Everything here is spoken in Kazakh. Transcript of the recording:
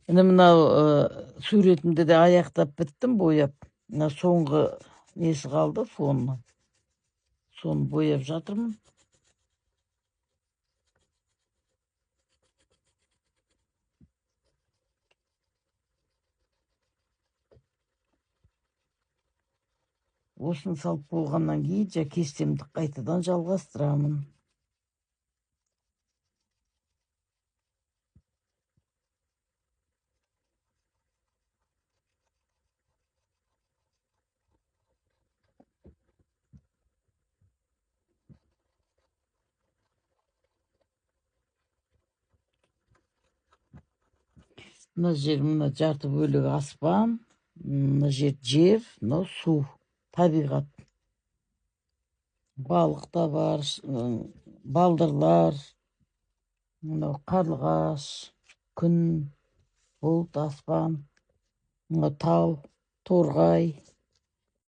Міне, мынау суретімді де аяқтап біттім бояп. Мына соңғы несі қалды, фоны. Соны бояп жатырмын. Осыны салып болғаннан кейін жа кестемді қайтадан жалғастырамын. Мына жер, мына жарты бөлігі аспан, мына жер жер, мынау су, табиғат. Балық та бар, балдырлар, мынау қарлығаш, күн, бұлт, аспан, мынау тау, торғай.